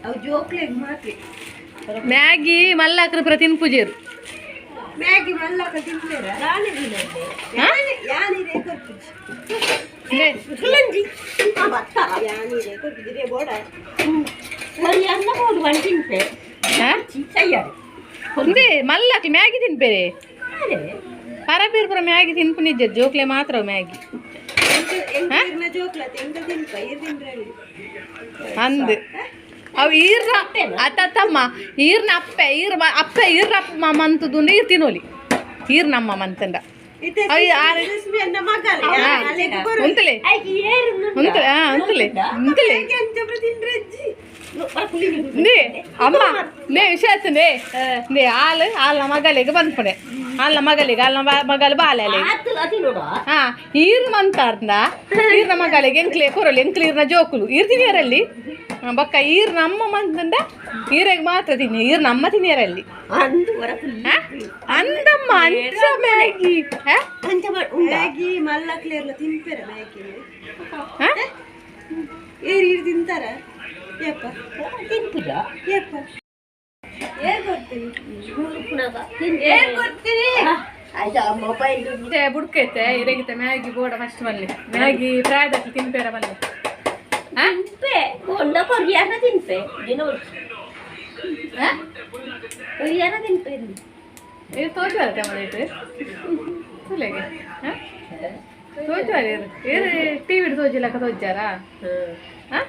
ಅವು ಜೋಕ್ಲೆಗ್ ಮಾತ್ರೆ ಮ್ಯಾಗಿ ಮಲ್ಲಾಕ್ರ ಪೂರ ತಿನ್ಪುಜೇರು. ಮ್ಯಾಗಿ ಮಲ್ಲಕ ತಿನ್ಪೇರ ಯಾನಿರೇ ಕೊರ್ಪುಜಿ. ಲೇ, ಯಾನಿರೇ ಕೊರ್ಪುಜಿ ಬೋಡ. ಹಾ? ಇಂದೇ ಮಲ್ಲಾಕ್ಲು ಮ್ಯಾಗಿ ತಿನ್ಪೇರೆ. ಪರಬೀರ್ ಪೂರ ಮ್ಯಾಗಿ ತಿನ್ಪುನಿಜ್ಜೆರ್, ಜೋಕ್ಲೆ ಮಾತ್ರ ಅವು ಮ್ಯಾಗಿ. ಎಂಕರ್ನ ಜೋಕ್ಲತ್ ಎಂಕ ತಿನ್ಪ ಈರ್ ತಿನ್ರಲ್ಲಿ. ಅಂದ್ ಅವು ಈರ್ನ ಅತ್ತತ್ತಮ್ಮ, ಈರ್ನ ಅಪ್ಪೆ ಈರ್ ಅಪ್ಪೆ ಈರ್ನ ಅಪ್ಪ ಮಂತುದು ಈರ್ ತಿನ್ನೋಲಿ, ಈರ್ ನಮ್ಮ ಮಂತಂಡ. ಇತ್ತೆ ಅವು ಆರ್ ಸುಸ್ಮಿ ಅನ್ನ ಮಗಲ್ ಅಲೆಗ್ ಕೊರು. ಉಂತಲೆ ಉಂತಲೆ, ಹಾ, ಉಂತಲೆ ಉಂತಲೆ. ಎಂಚ ತಿನ್ರಜ್ಜಿ. ನೇ ಅಮ್ಮ, ನೇ ವಿಷಯ ನೇ ನೇ ಆಲ್ ಆಲ್ನ ಮಗಲಿಗೆ ಬಂದ್ಪಡೆ, ಆಲ್ನ ಮಗಲಿಗೆ, ಆಲ್ನ ಮಗಲ್ ಬಾಲೆ. ಹಾ, ಈರ್ ಮಂತಾರ್ದ ಈರ್ನ ಮಗಳಿಗೆ ಎಂಕ್ಲೆ ಕೊರಲಿ, ಎಂಕ್ಲೆ ಈರ್ನ ಜೋಕುಲು ಈರ್ ತಿನಿಯರಲ್ಲಿ. ಬೊಕ್ಕ ಈರ್ ನಮ್ಮ ಮಂತಂಡ ಈರೆಗ್ ಮಾತ್ರ ತಿನ್ನಿ, ಈರ್ ನಮ್ಮ ತಿನಿಯರಲ್ಲಿ. ಹಾ? ಅಂದಮ್ಮ, ಅಂಚ ಮ್ಯಾಗಿ, ಹಾ? ಮ್ಯಾಗಿ ಮಲ್ಲಕ್ಲೇರ್ಲ ತಿನ್ಪೇರ ಮ್ಯಾಗಿ? ಹಾ? ಏರ್ ಈರ್ ತಿಂತಾರ? ಯಪ್ಪ ಯಪ್ಪ, ಏರ್ ಕೊಡ್ತೀನಿ, ಏರ್ ಕೊಡ್ತೀನಿ. ಮತ್ತೆ ಬುಡ್ಕೈತೆ ಇರಗಿತ ಮ್ಯಾಗಿ ಬೋಡ ಫಸ್ಟ್ ಮಲ್ಲಿ ಮ್ಯಾಗಿ ಪ್ರಾಯದಕ್ಕೆ ತಿನ್ಪೇರ ಮಲ್ಲಿ. ಹಾ? ಹಾ? ಇದು ತೋಚುವಾರ ತಮ್ಮದಿಟ್ಟು ಸುಲೆಗೆ. ಹಾ, ತೋಚುವಾರ. ಏರು ಏರು ಟಿವಿ ತೋಜಿಲಕ್ಕ ತೋಜಾರಾ? ಹಾ.